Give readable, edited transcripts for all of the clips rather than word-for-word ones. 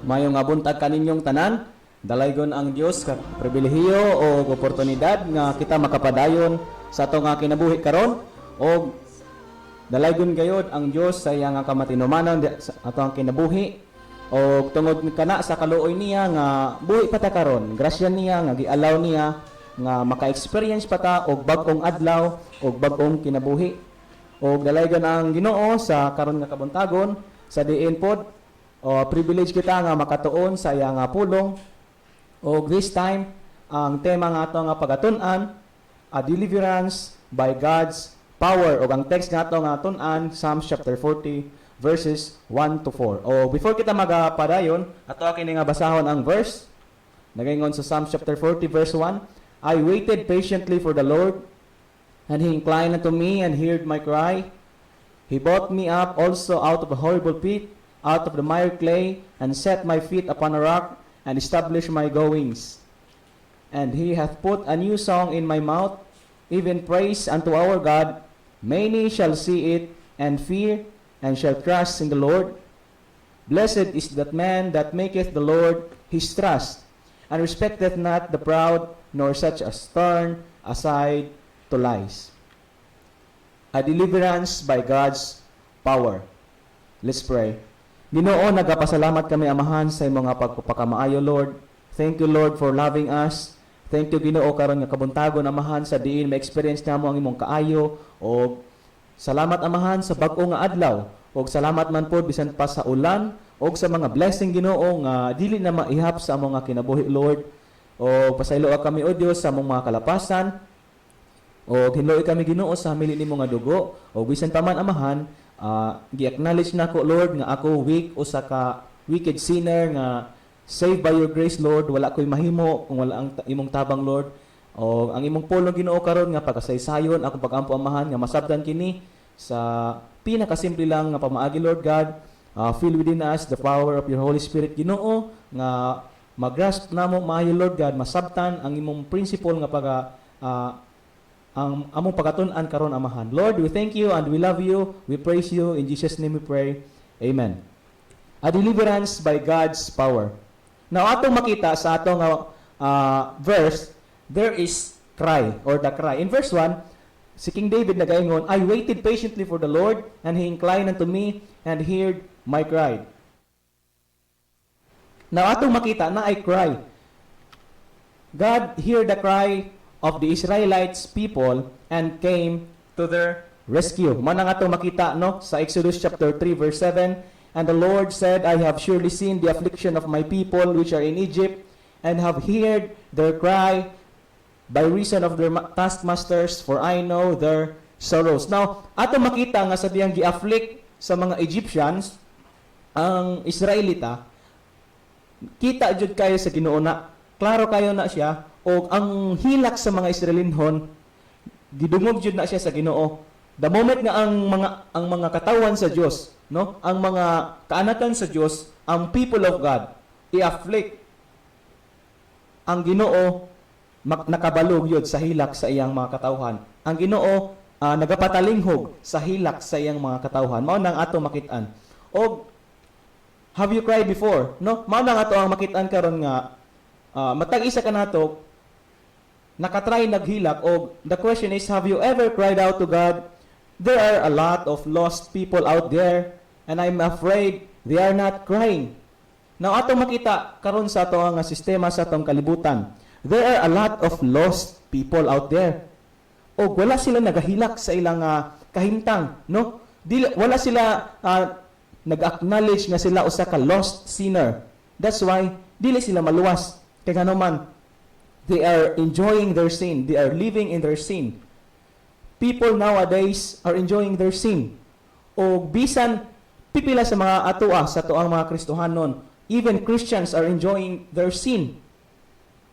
Maayong nga buntag kaninyong tanan. Dalaygon ang Dios ka pribilehiyo o oportunidad nga kita makapadayon sa ato nga kinabuhi karon, og dalaygon gayod ang Dios sa iyang nga kamatinumanon sa ato ang kinabuhi, og tungod kana sa kaluoy niya nga buhi pa ta karon, grasya niya nga gialaw niya nga maka-experience pa ta og bag-ong adlaw og bag-ong kinabuhi. Og dalaygon ang Ginoo sa karon nga kabuntagon sa diin pod o privilege kita nga makatuon sa iya nga pulong. Og this time, ang tema nga ato nga pagatun-an, a deliverance by God's power. Og ang text nga ato nga tun-an, Psalms chapter 40 verses 1 to 4. O before kita magapadayon, ato kini nga basahon ang verse. Nagaingon sa Psalms chapter 40 verse 1, "I waited patiently for the Lord, and he inclined unto me and heard my cry. He brought me up also out of a horrible pit, out of the miry clay, and set my feet upon a rock, and established my goings. And he hath put a new song in my mouth, even praise unto our God. Many shall see it and fear, and shall trust in the Lord. Blessed is that man that maketh the Lord his trust, and respecteth not the proud, nor such as turn aside to lies." A deliverance by God's power. Let's pray. Ginoo, nagapasalamat kami, Amahan, sa imong nga pagpapakamaayo, Lord. Thank you, Lord, for loving us. Thank you, Ginoo, karon nga kabuntagon, Amahan, sa diin ma-experience namo ang imong kaayo, og salamat, Amahan, sa bag-o nga adlaw. Og salamat man pod bisan pa sa ulan og sa mga blessing, Ginoo, nga dili na maihap sa among nga kinabuhi, Lord. O pasayloa kami, o Dios, sa among mga kalapasan. O hinloy kami, Ginoo, sa hamili nimo nga dugo. O bisan pa man, Amahan, gi-acknowledge nako, Lord, nga ako weak, usa ka wicked sinner nga saved by your grace, Lord. Wala ko'y mahimo kung wala ang imong tabang, Lord. O ang imong pulong, Ginoo, karon nga pagkasaysayon akong pagampo, Amahan, nga masabtan kini sa pinakasimple lang nga pamaagi, Lord God. Fill within us the power of your Holy Spirit, Ginoo, nga magrasp namo maayo, Lord God, masabtan ang imong principle nga paga ang among pagatun-an karon, Amahan. Lord, we thank you and we love you. We praise you. In Jesus' name we pray. Amen. A deliverance by God's power. Now, atong makita sa atong verse, there is cry or the cry. In verse 1, si King David nagaingon, "I waited patiently for the Lord, and He inclined unto me and heard my cry." Now, atong makita na I cry. God heard the cry of the Israelites people and came to their rescue. Mao nang atong makita, no, sa Exodus chapter 3 verse 7, "And the Lord said, I have surely seen the affliction of my people which are in Egypt, and have heard their cry by reason of their taskmasters, for I know their sorrows." Now, ato makita nga sa diyang gi-afflict sa mga Egyptians ang Israelita, kita jud kayo sa Ginoo na klaro kayo na siya, og ang hilak sa mga Israelinhon, gidungog jud na siya sa Ginoo. The moment nga ang mga katawan sa Dios, no, ang mga kaanakan sa Dios, ang people of God, i-afflict ang Ginoo, nakabalog yun sa hilak sa iyang mga katawhan. Ang Ginoo nagapatalinghog sa hilak sa iyang mga katawhan. Mao nang ato makit-an. Og have you cried before? No? Mao nang ato ang makit-an karon nga matag isa kanato nakatry naghilak, og the question is, have you ever cried out to God? There are a lot of lost people out there, and I'm afraid they are not crying. Now, atong makita karon sa ato nga sistema sa atong kalibutan, there are a lot of lost people out there. Og wala sila nagahilak sa ilang kahimtang, no? Dili, wala sila nag-acknowledge nga sila usa ka lost sinner. That's why dili sila maluwas. Kay ngano man, they are enjoying their sin. They are living in their sin. People nowadays are enjoying their sin. O bisan pipila sa mga atoa sa atoang mga Kristohanon, even Christians are enjoying their sin.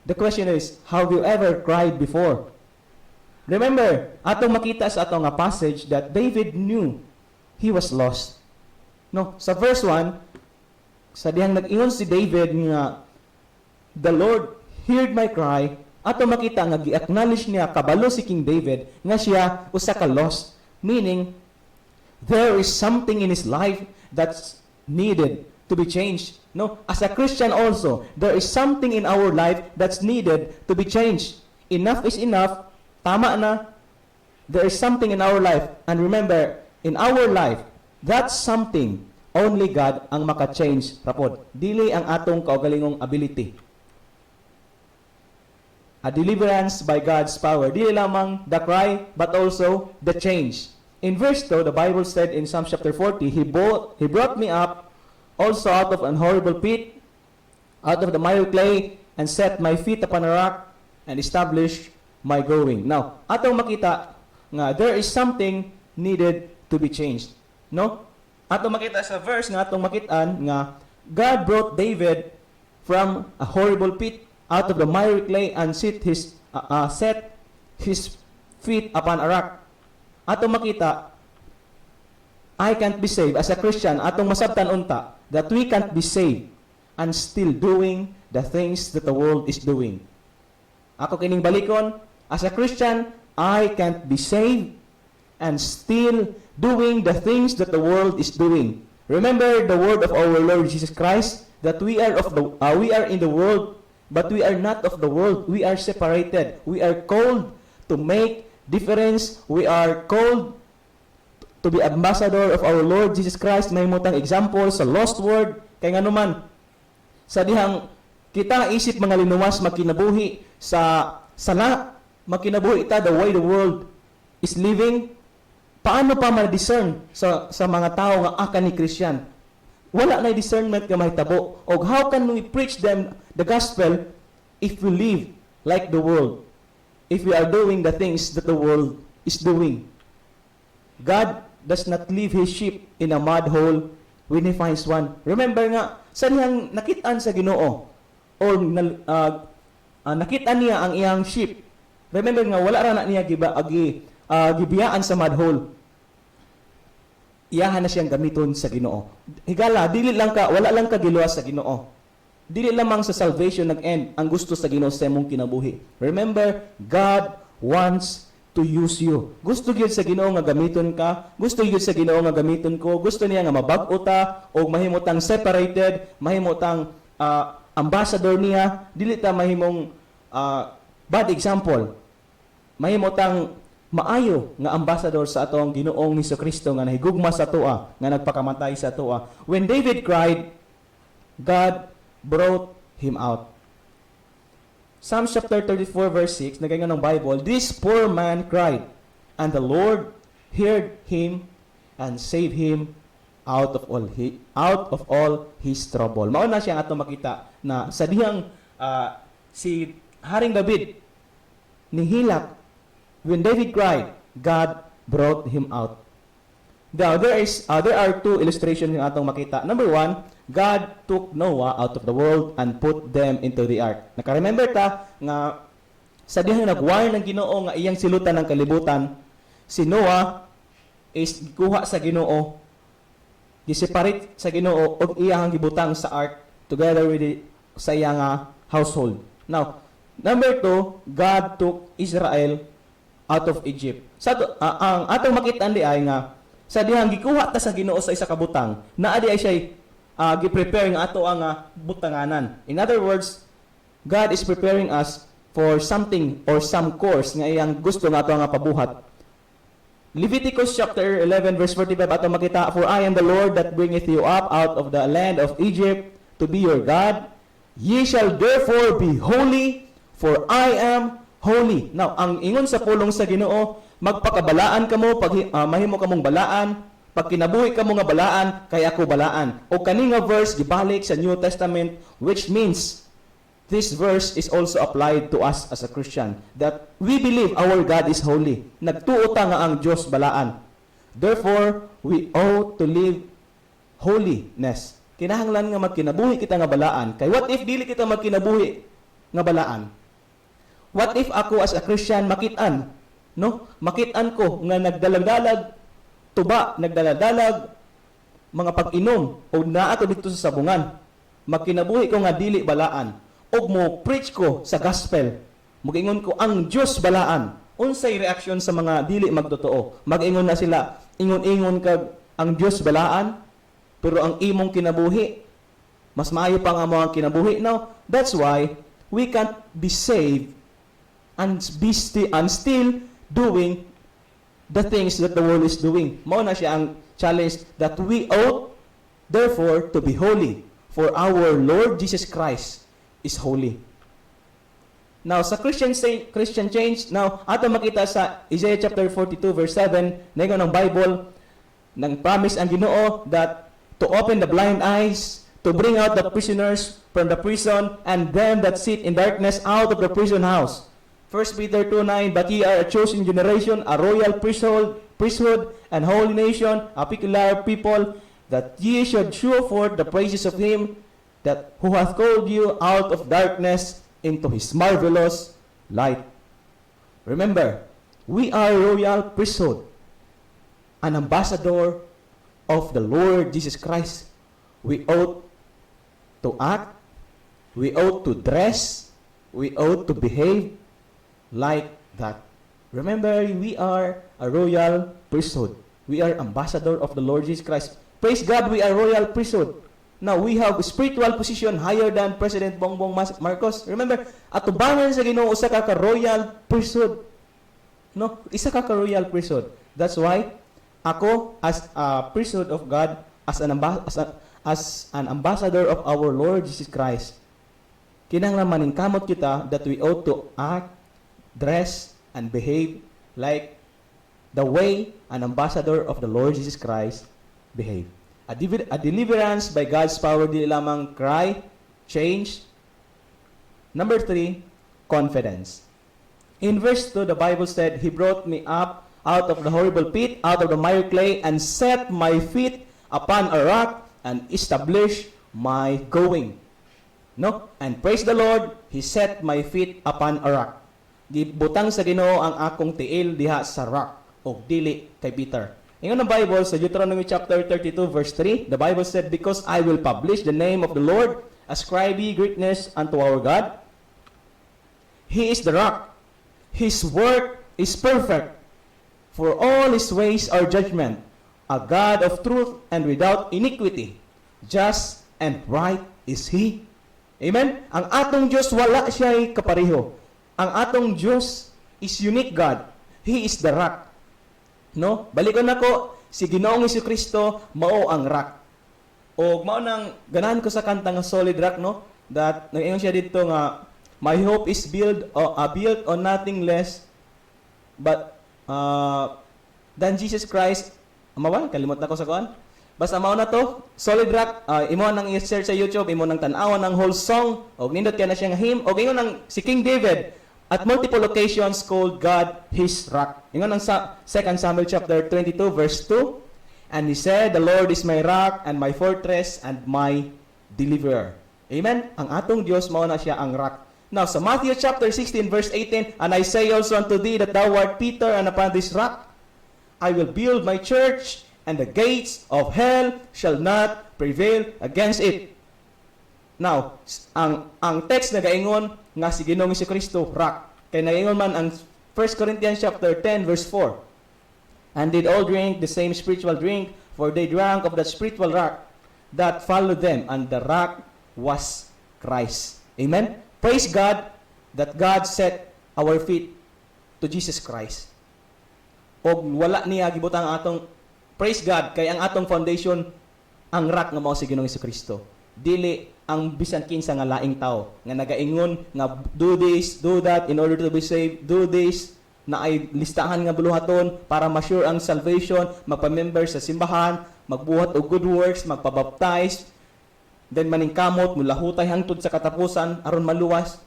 The question is, have you ever cried before? Remember, atong makita sa atong nga passage that David knew he was lost. No, sa verse 1, sa dihang nag-ingon si David nga "The Lord heard my cry," ato makita nga gi-acknowledge niya, kabalo si King David nga siya usa ka lost, meaning there is something in his life that's needed. to be changed. No, as a Christian also, there is something in our life that's needed to be changed. Enough is enough. Tama na. There is something in our life. And remember, in our life, that's something only God ang maka-change rapod. Dili ang atong kaugalingong ability. A deliverance by God's power. Dili lamang the cry, but also the change. In verse 2, the Bible said in Psalm chapter 40, He brought me up also out of an horrible pit, out of the miry clay, and set my feet upon a rock, and established my going. Now, atong makita nga there is something needed to be changed. No? Atong makita sa verse nga atong makitaan nga God brought David from a horrible pit, out of the miry clay, and set his feet upon a rock. Atong makita, I can't be saved as a Christian. Atong masabtan unta that we can't be saved and still doing the things that the world is doing. Ako kining balikon, as a Christian, I can't be saved and still doing the things that the world is doing. Remember the word of our Lord Jesus Christ, that we are in the world, but we are not of the world. We are separated. We are called to make difference. We are called to be ambassador of our Lord Jesus Christ. Mahimo tang example sa lost world kay nganuman sa dihang kita isip mga linuwas magkinabuhi sa sala, magkinabuhi ta the way the world is living, paano pa ma-discern sa mga tao nga aka ni Christian? Wala na discernment nga mahitabo. Og how can we preach them the gospel if we live like the world, if we are doing the things that the world is doing? God does not leave His sheep in a mud hole when He finds one. Remember nga, sa dihang nakitaan sa Ginoo or nakita niya ang iyang sheep. Remember nga wala ra na niya giba agi gibiyaan sa mud hole. Iyahan na siyang gamiton sa Ginoo. Higala, dili lang ka wala lang ka giluwas sa Ginoo. Dili lamang sa salvation nag-end ang gusto sa Ginoo sa imong kinabuhi. Remember, God wants to use you. Gusto gyud sa Ginoo nga gamiton ka, gusto gyud sa Ginoo nga gamiton ko, gusto niya nga mabag-o ta o mahimo tang separated, mahimo tang ambassador niya, dili ta mahimong bad example. Mahimo tang maayo nga ambassador sa atong Ginoong Kristo nga nahigugma sa atoa, nga nagpakamatay sa atoa. When David cried, God brought him out. Psalms chapter 34 verse 6, nagaingon ng Bible, "This poor man cried, and the Lord heard him and saved him out of all his trouble." Mao na siya ang atong makita na sa dihang si Haring David nihilak, when David cried, God brought him out. Now, there are two illustrations yung atong makita. Number one, God took Noah out of the world and put them into the ark. Naka-remember ta nga sa dihang nag-warn ng Ginoo nga iyang silutan ng kalibutan, si Noah is gikuha sa Ginoo, giseparate sa Ginoo og iyang gibutang sa ark together with sa iyang household. Now, number two, God took Israel out of Egypt. Ang atong makita di ay nga sa dihang gikuha ta sa Ginoo sa isa ka butang, naa di ay siya gi-prepare nga ato ang butanganan. In other words, God is preparing us for something or some course nga iyang gusto nga ato nga pabuhat. Leviticus chapter 11 verse 45, ato makita, "For I am the Lord that bringeth you up out of the land of Egypt to be your God. Ye shall therefore be holy, for I am holy." Now, ang ingon sa pulong sa Ginoo, magpakabalaan kamo pag mahimo kamong balaan, pag kinabuhi kamo nga balaan, kay ako balaan. O kani nga verse gibalik sa New Testament, which means this verse is also applied to us as a Christian, that we believe our God is holy. Nagtuo ta nga ang Dios balaan. Therefore, we ought to live holiness. Kinahanglan nga magkinabuhi kita nga balaan. Kay what if dili kita magkinabuhi nga balaan? What if ako as a Christian makit-an, no? Makit-an ko nga nagdalag-dalag tuba, nagdaladalag mga pag-inom o naa ko dito sa sabungan. Magkinabuhi ko nga dili balaan og mo preach ko sa gospel. Mugingon ko ang Dios balaan. Unsay reaksyon sa mga dili magtotoo? Mag-ingon na sila, ingon-ingon kag ang Dios balaan, pero ang imong kinabuhi Mas maayo pa nga mo ang kinabuhi. Now, that's why we can't be saved and still doing the things that the world is doing. Mao na siya ang challenge that we ought therefore to be holy, for our Lord Jesus Christ is holy. Now, sa Christian change, now, ato makita sa Isaiah chapter 42 verse 7, ningon ng Bible, nang promise ang Ginoo that to open the blind eyes, to bring out the prisoners from the prison, and them that sit in darkness out of the prison house. 1 Peter 2:9, "But ye are a chosen generation, a royal priesthood, and holy nation, a peculiar people, that ye should show forth the praises of him that who hath called you out of darkness into his marvelous light." Remember, we are royal priesthood, an ambassador of the Lord Jesus Christ. We ought to act, we ought to dress, we ought to behave like that. Remember, we are a royal priesthood. We are ambassador of the Lord Jesus Christ. Praise God, we are royal priesthood. Now, we have spiritual position higher than President Bongbong Marcos. Remember, atubangan sa Ginoo usa ka royal priesthood. No, isa ka royal priesthood. That's why ako, as a priesthood of God, as an ambassador of our Lord Jesus Christ, kinahanglan maningkamot kita that we ought to act, dress, and behave like the way an ambassador of the Lord Jesus Christ behave. A deliverance by God's power, dili lamang cry, change. Number three, confidence. In verse 2, the Bible said, "He brought me up out of the horrible pit, out of the miry clay, and set my feet upon a rock and established my going." No? And praise the Lord, He set my feet upon a rock. Gibutang sa Ginoo ang akong tiil diha sa rock og dili kay Peter. Ingon ang Bible sa Deuteronomy chapter 32 verse 3, the Bible said, "Because I will publish the name of the Lord, ascribe ye greatness unto our God. He is the rock. His work is perfect. For all his ways are judgment. A God of truth and without iniquity. Just and right is He." Amen? Ang atong Diyos, wala siya'y kapareho. Ang atong Diyos is unique God. He is the rock. No? Balikon nako, si Ginoong Kristo mao ang rock. O mao nang ganahan ko sa kanta nga Solid Rock, no? That nag-ingon siya dito nga my hope is built on nothing less but than Jesus Christ. Ama ba? Kalimot na ko sa kuan. Basta mao na to, Solid Rock, imo nang i-search sa YouTube, imo nang tan-awon ang whole song, og nindot kay na siya nga hymn, og ingon ang si King David at multiple occasions called God his rock. Ingon ang sa 2 Samuel chapter 22 verse 2, "And he said, 'The Lord is my rock and my fortress and my deliverer.'" Amen? Ang atong Dios, mao na siya ang rock. Now, sa Matthew chapter 16 verse 18, "And I say also unto thee that thou art Peter, and upon this rock I will build my church, and the gates of hell shall not prevail against it." Now, ang text nagaingon nga si Ginoong Kristo rock. Kay nagaingon man ang 1 Corinthians chapter 10 verse 4, "And did all drink the same spiritual drink, for they drank of that spiritual rock that followed them, and the rock was Christ." Amen? Praise God that God set our feet to Jesus Christ. Og wala niya gibutang atong, praise God kay ang atong foundation ang rock nga mao si Ginoong Kristo. Dili ang bisan kinsa nga laing tao nga nagaingon nga do this, do that in order to be saved, do this na ay listahan nga buluhaton para ma-sure ang salvation, magpa-member sa simbahan, magbuhat og good works, magpabaptize, then maningkamot, mulahutay hangtod sa katapusan aron maluwas.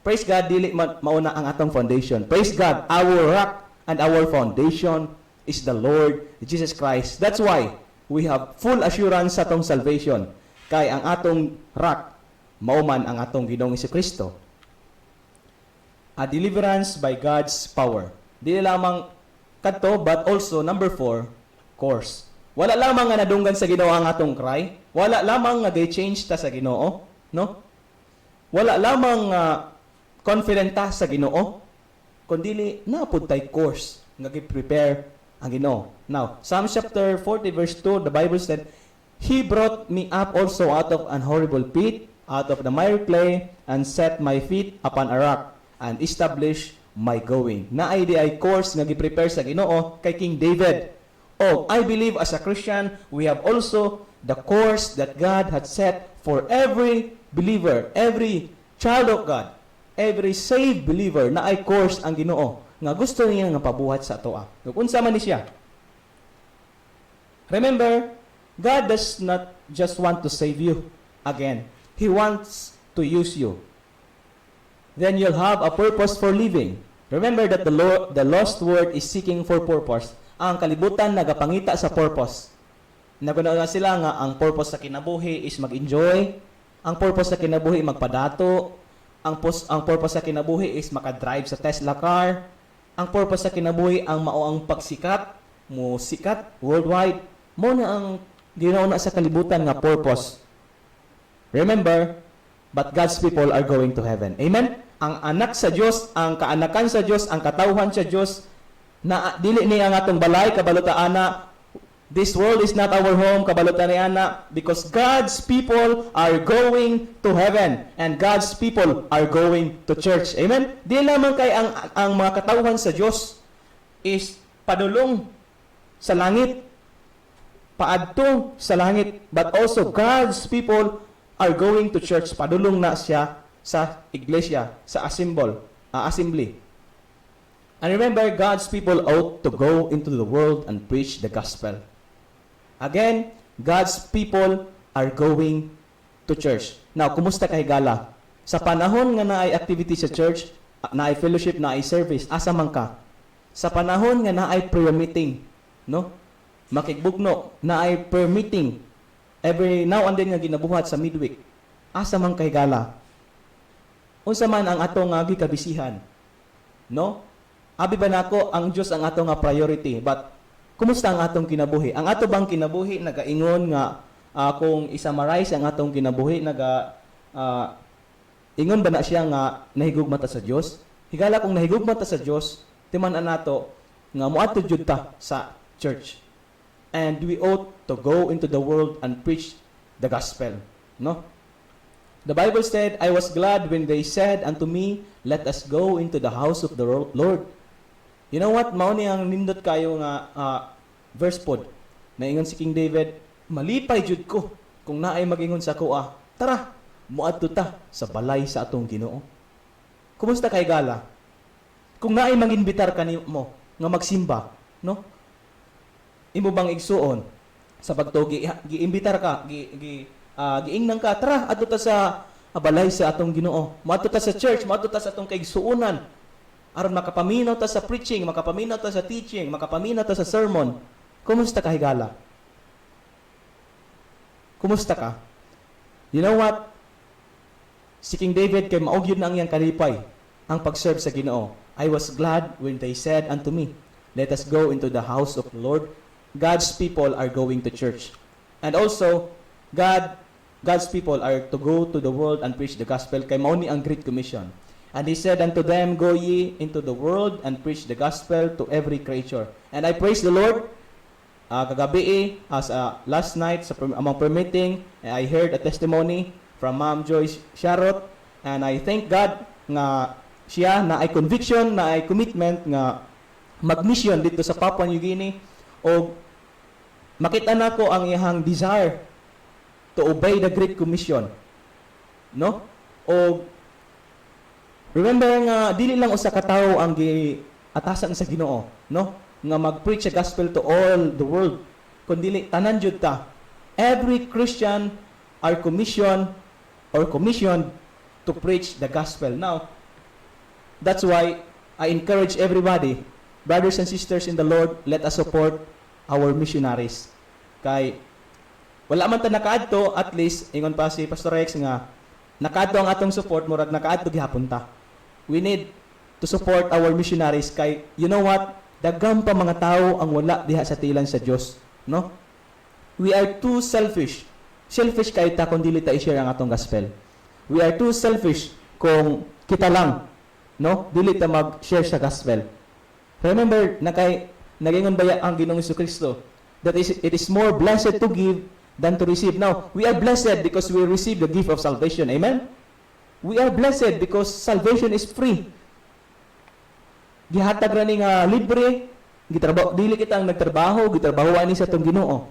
Praise God, dili mauna ang atong foundation. Praise God, our rock and our foundation is the Lord Jesus Christ. That's why we have full assurance sa atong salvation. Kay ang atong rock, mao man ang atong Ginoong Kristo. A deliverance by God's power. Dili lamang kadto, but also number four, course. Wala lamang nga nadunggan sa Ginoo ang atong cry. Wala lamang nga change ta sa Ginoo, no? Wala lamang nga confident ta sa Ginoo, kundili naa pud tay course nga gi-prepare ang Ginoo. Now, Psalm chapter 40 verse 2, the Bible said, "He brought me up also out of an horrible pit, out of the miry clay, and set my feet upon a rock, and established my going." Naay diay course nga gi-prepare sa Ginoo kay King David. Oh, I believe as a Christian, we have also the course that God had set for every believer, every child of God, every saved believer. Naay course ang Ginoo nga gusto niya nga pabuhat sa atoa. Ug unsa man ni siya? Remember, God does not just want to save you again. He wants to use you. Then you'll have a purpose for living. Remember that the lost world is seeking for purpose. Ang kalibutan nagapangita sa purpose. Naguna na sila nga ang purpose sa kinabuhi is mag-enjoy, ang purpose sa kinabuhi magpadato, ang purpose sa kinabuhi is makadrive sa Tesla car, ang purpose sa kinabuhi ang mao ang pagsikat, mo sikat worldwide. Mao na ang Ginoo na sa kalibutan nga purpose. Remember, but God's people are going to heaven. Amen? Ang anak sa Dios, ang kaanakan sa Dios, ang katawhan sa Dios, na dili ni ang atong balay, kabalo ta ana. This world is not our home, kabalo ta ni ana, because God's people are going to heaven and God's people are going to church. Amen? Di lamang kay ang mga katawhan sa Dios is padulong sa langit, paadto sa langit, but also God's people are going to church. Padulong na siya sa iglesia, sa assembly. And remember, God's people ought to go into the world and preach the gospel. Again, God's people are going to church. Now, kumusta ka, higala? Sa panahon nga naay activity sa church, naay fellowship, naay service, asa man ka? Sa panahon nga naay prayer meeting, no? Makigbugno, naay prayer meeting every now and then nga ginabuhat sa midweek. Asa man kay gala? Unsa man ang ato nga gikabisihan? No? Abi ba nako ang Dios ang ato nga priority, but kumusta ang atong kinabuhi? Ang ato bang kinabuhi nagaingon nga kung i-summarize ang atong kinabuhi, naga ingon ba na siya nga nahigugma ta sa Dios? Higala, kung nahigugma ta sa Dios, timan-an nato nga moadto jud ta sa church. And we ought to go into the world and preach the gospel. No? The Bible said, "I was glad when they said unto me, 'Let us go into the house of the Lord.'" You know what? Mao ni ang nindot kayo nga verse pod. Naingon si King David, "Malipay jud ko kung naay magingon sa akoa, 'Tara, muadto ta sa balay sa atong Ginoo.'" Kumusta kay gala? Kung naay manginbitar kanimo nga magsimba, no? Imo bang igsuon sa pagtugi giimbitar ka, gi, gi giingnan ka, "Tara, adto ta sa balay sa atong Ginoo. Moadto ta sa church, moadto ta sa atong kaigsuonan aron makapaminaw ta sa preaching, makapaminaw ta sa teaching, makapaminaw ta sa sermon." Kumusta ka, higala? Kumusta ka? You know what? Si King David kay mao gyud na ang iyang kalipay ang pag-serve sa Ginoo. "I was glad when they said unto me, 'Let us go into the house of the Lord.'" God's people are going to church. And also, God's people are to go to the world and preach the gospel kay mao ni ang Great Commission. "And he said unto them, 'Go ye into the world and preach the gospel to every creature.'" And I praise the Lord. Kagabi eh, as last night sa among prayer meeting, I heard a testimony from Ma'am Joyce Sharot and I thank God nga siya naay conviction, naay commitment nga mag-mission dito sa Papua New Guinea o makita nako ang iyang desire to obey the Great Commission. No? O remember nga dili lang usa ka tawo ang giatasan sa Ginoo, no? Nga mag-preach sa gospel to all the world. Kundi tanan jud ta. Every Christian are commissioned or commissioned to preach the gospel. Now, that's why I encourage everybody, brothers and sisters in the Lord, let us support our missionaries. Kay wala man ta nakaadto, at least ingon pa si Pastor Rex nga nakaadto ang atong support, murag nakaadto gihapon ta. We need to support our missionaries kay, you know what? Daghan pa mga tao ang wala diha sa tilan sa Dios, no? We are too selfish. Selfish kay ta kung dili ta i-share ang atong gospel. We are too selfish kung kita lang, no? Dili ta mag-share sa gospel. Remember na kay nagingon baya ang Ginoong Kristo that is it is more blessed to give than to receive. Now, we are blessed because we receive the gift of salvation. Amen? We are blessed because salvation is free. Gihatag ra ni nga libre, gitrabaho dili kita ang nagtrabaho, gitrabaho ani sa atong Ginoo.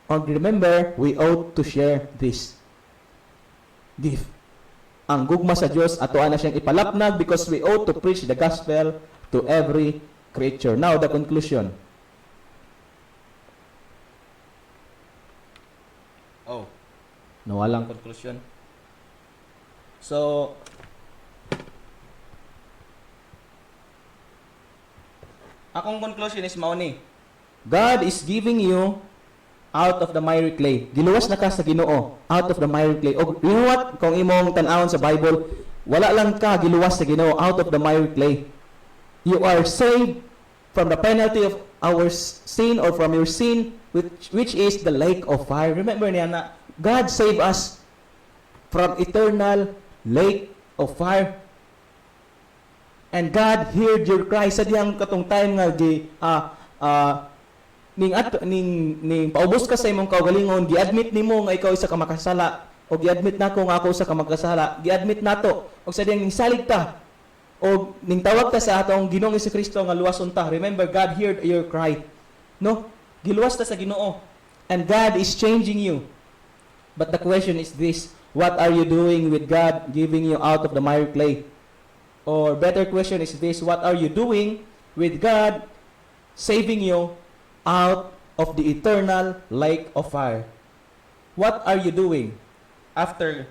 And remember, we ought to share this gift. Ang gugma sa Dios ato na siyang ipalapnag because we ought to preach the gospel to every creature. Now, the conclusion. Oh, nawalang conclusion. So, akong conclusion is mao ni. God is giving you out of the miry clay. Giluwas na ka sa Ginoo out of the miry clay. Og you know what? Kung imong tan-awon sa Bible, wala lang ka giluwas sa Ginoo out of the miry clay. You are saved from the penalty of our sin or from your sin, which is the lake of fire. Remember niya na God save us from eternal lake of fire. And God heard your cry sa diyang katong time nga gi ning at ning ning paubos ka sa imong kaugalingon, gi-admit nimo nga ikaw isa ka makasala o gi-admit nako nga ako usa ka makasala, gi-admit nato og sa diyang ning salig ta o ning tawag ta sa atong Ginoong Kristo nga luwason ta. Remember, God heard your cry, no? Giluwas ta sa Ginoo and God is changing you. But the question is this: what are you doing with God giving you out of the miry clay? Or better question is this: what are you doing with God saving you out of the eternal lake of fire? What are you doing after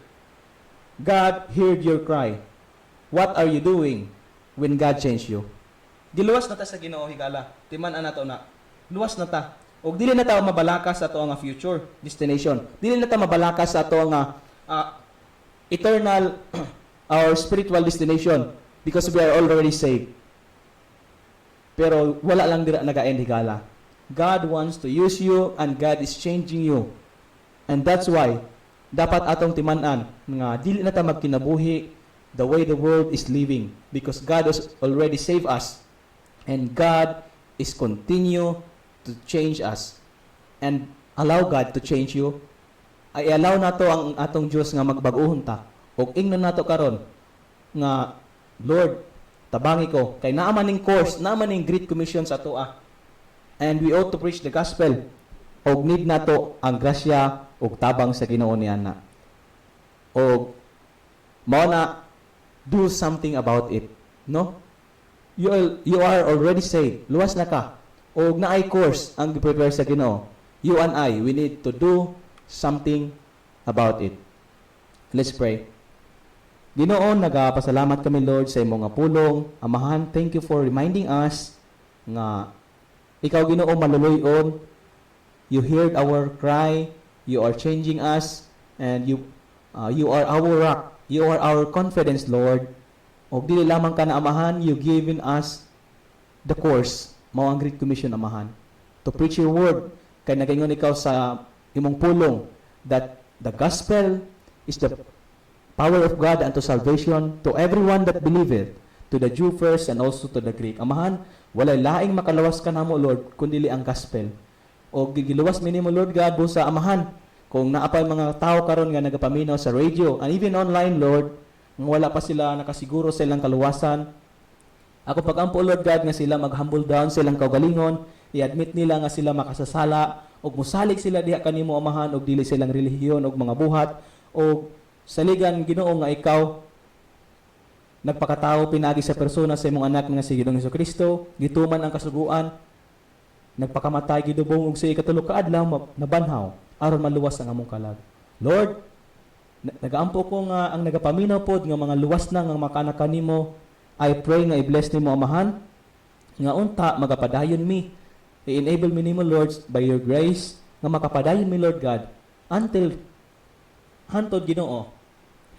God heard your cry? What are you doing when God changed you? Giluwas na ta sa Ginoo, higala. Timan nato na. Luwas na ta. Og dili na ta mabalaka sa ato nga future destination. Dili na ta mabalaka sa ato nga eternal or spiritual destination because we are already saved. Pero wala lang dira naga-end, higala. God wants to use you and God is changing you. And that's why dapat atong timan-an nga dili na ta magkinabuhi the way the world is living because God has already saved us and God is continue to change us. And allow God to change you. Ay allow nato ang atong Dios nga magbag-ohon ta. Og ingnon nato karon nga, "Lord, tabangi ko kay naa man ning course, naa man ning Great Commission sa atoa." And we ought to preach the gospel. Og need nato ang grasya ug tabang sa Ginoo niana. Og mao na, do something about it, no? You are already saved. Luwas na ka. Og naay course ang gi-prepare sa Ginoo. You and I, we need to do something about it. Let's pray. Ginoo, nagapasalamat kami, Lord, sa imong nga pulong. Amahan, thank you for reminding us nga ikaw, Ginoo, maluluy-on. You heard our cry. You are changing us and you are our rock. You are our confidence, Lord. Og dili lamang ka na, Amahan, you given us the course. Mao ang Great Commission, Amahan. To preach your word. Kay nagaingon ikaw sa imong pulong that the gospel is the power of God unto salvation to everyone that believeth, to the Jew first and also to the Greek. Amahan, walay laing makalawas kanamo, Lord, kundi ang gospel. O gigiluwas mi nimo, Lord God, busa Amahan, kung naa pa mga tao karon nga nagapaminaw sa radio and even online, Lord, nga wala pa sila nakasiguro sa ilang kaluwasan. Ako pag-ampo, Lord God, nga sila mag-humble down sa ilang kaugalingon, i-admit nila nga sila makasasala, ug musalig sila diha kanimo, Amahan, ug dili silang relihiyon ug mga buhat, ug saligan, Ginoo, nga ikaw nagpakatao pinaagi sa persona sa imong anak nga si Ginoong Kristo, gituman ang kasuguan, nagpakamatay, gidubong ug sa ikatulo ka adlaw nabanhaw aron maluwas ang among kalag. Lord, nagaampo ko nga ang nagapaminaw pod nga mga luwas na nga makaanak kanimo, I pray nga i-bless nimo, Amahan, nga unta magapadayon mi. I-enable mi nimo, Lord, by your grace nga makapadayon mi, Lord God, until hantod, Ginoo,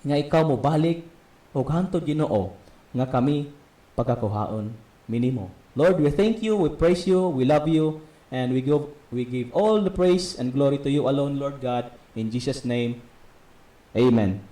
nga ikaw mo balik ug hantod, Ginoo, nga kami pagkakuhaon minimo. Lord, we thank you, we praise you, we love you, and we give all the praise and glory to you alone, Lord God. In Jesus' name, amen.